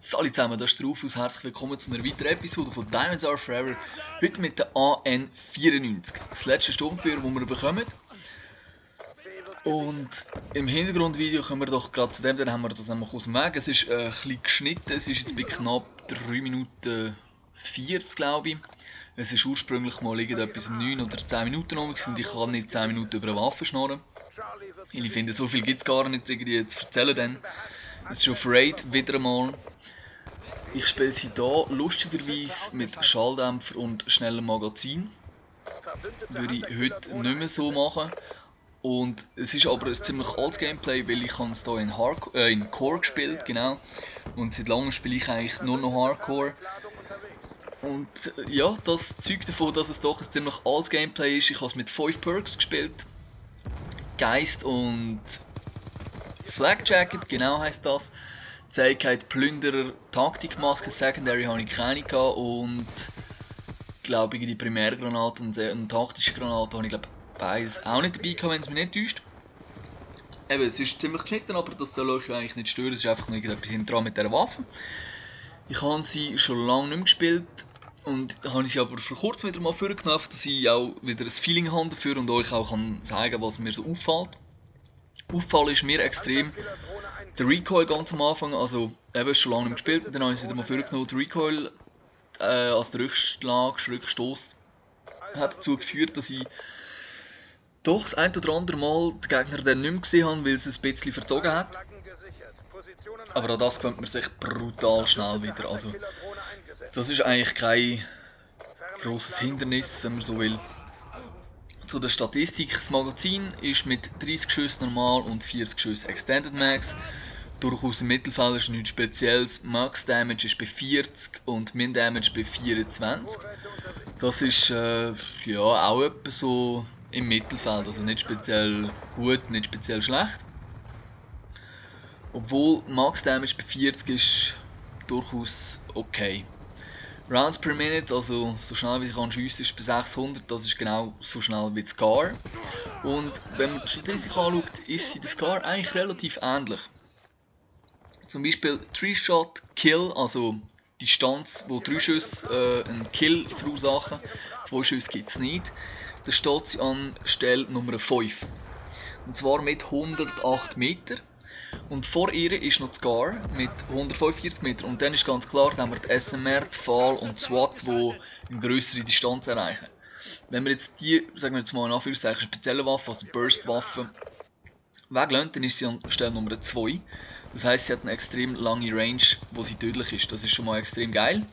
Salut zusammen, das ist der Rufus. Herzlich willkommen zu einer weiteren Episode von Diamonds Are Forever. Heute mit der AN94, das letzte Sturmgewehr, das wir bekommen. Und im Hintergrundvideo können wir doch gerade zu dem, dann haben wir das einmal aus dem Weg. Es ist ein bisschen geschnitten, es ist jetzt bei knapp 3 Minuten 40, glaube ich. Es ist ursprünglich mal etwas 9 oder 10 Minuten und ich kann nicht 10 Minuten über eine Waffe schnurren. Ich finde, so viel gibt es gar nicht irgendwie zu erzählen dann. Es ist auf Raid wieder einmal. Ich spiele sie hier lustigerweise mit Schalldämpfer und schnellem Magazin. Würde ich heute nicht mehr so machen. Und es ist aber ein ziemlich altes Gameplay, weil ich es hier in Core gespielt, genau. Und seit langem spiele ich eigentlich nur noch Hardcore. Und ja, das zeugt davon, dass es doch ein ziemlich altes Gameplay ist. Ich habe es mit 5 Perks gespielt. Geist und Flag Jacket, genau heisst das. Zähigkeit, Plünderer, Taktikmaske, Secondary habe ich keine gehabt und glaube ich die Primärgranate und eine taktische Granate habe ich glaube beides auch nicht dabei gehabt, wenn es mich nicht täuscht. Eben, es ist ziemlich geschnitten, aber das soll euch eigentlich nicht stören, es ist einfach nur irgendetwas hinten mit dieser Waffe. Ich habe sie schon lange nicht mehr gespielt und habe sie aber vor kurzem wieder mal vorgenommen, dass ich auch wieder ein Feeling habe dafür und euch auch zeigen kann, was mir so auffällt. Auffall ist mir extrem der Recoil ganz am Anfang, also eben schon lange nicht gespielt, dann habe ich es wieder mal vorgenommen. Der Recoil als der Rückstoß hat dazu geführt, dass ich doch das ein oder andere Mal den Gegner dann nicht mehr gesehen habe, weil es ein bisschen verzogen hat. Aber auch das gewöhnt man sich brutal schnell wieder, also das ist eigentlich kein grosses Hindernis, wenn man so will. Zu der Statistik, das Magazin ist mit 30 Schüssen normal und 40 Schüssen Extended Max. Durchaus im Mittelfeld ist nichts Spezielles. Max Damage ist bei 40 und Min Damage bei 24. Das ist ja auch etwa so im Mittelfeld, also nicht speziell gut, nicht speziell schlecht. Obwohl Max Damage bei 40 ist durchaus okay. Rounds per Minute, also so schnell wie ich kann schiessen, ist bei 600, das ist genau so schnell wie die Scar. Und wenn man die Statistik anschaut, ist sie der Scar eigentlich relativ ähnlich. Zum Beispiel 3-Shot Kill, also Distanz, wo 3 Schüsse einen Kill verursachen, 2 Schüsse gibt es nicht. Da steht sie an Stelle Nummer 5. Und zwar mit 108 Meter. Und vor ihr ist noch die Scar mit 145 Meter. Und dann ist ganz klar, da haben wir die SMR, die Pfahl und die SWAT, die eine größere Distanz erreichen. Wenn wir jetzt die, sagen wir jetzt mal in Anführungszeichen, spezielle Waffe, also Burst-Waffe, weglassen, dann ist sie an Stelle Nummer 2. Das heisst, sie hat eine extrem lange Range, wo sie tödlich ist. Das ist schon mal extrem geil.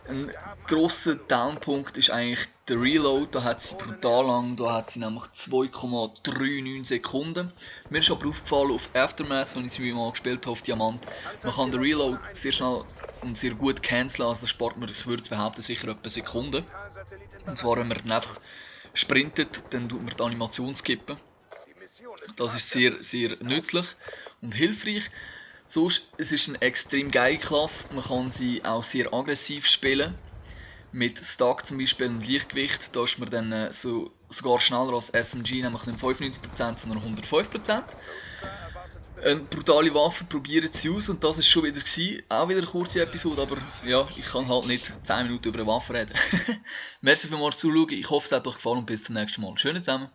Ein grosser Downpunkt ist eigentlich der Reload, da hat sie brutal lang, da hat sie nämlich 2,39 Sekunden. Mir ist aber aufgefallen auf Aftermath, wenn ich sie mal gespielt habe auf Diamant, man kann den Reload sehr schnell und sehr gut canceln, also das spart man, ich würde behaupten, sicher etwa Sekunden. Und zwar, wenn man dann einfach sprintet, dann tut man die Animation skippen. Das ist sehr, sehr nützlich und hilfreich. Sonst, es ist eine extrem geile Klasse, man kann sie auch sehr aggressiv spielen. Mit Stack zum Beispiel und Leichtgewicht, da ist man dann sogar schneller als SMG, nämlich nicht 95%, sondern 105%. Eine brutale Waffe, probiert sie aus und das ist schon wieder gewesen. Auch wieder eine kurze Episode, aber ja, ich kann halt nicht 10 Minuten über eine Waffe reden. Merci vielmals fürs Zuschauen, ich hoffe es hat euch gefallen und bis zum nächsten Mal. Schönen zusammen!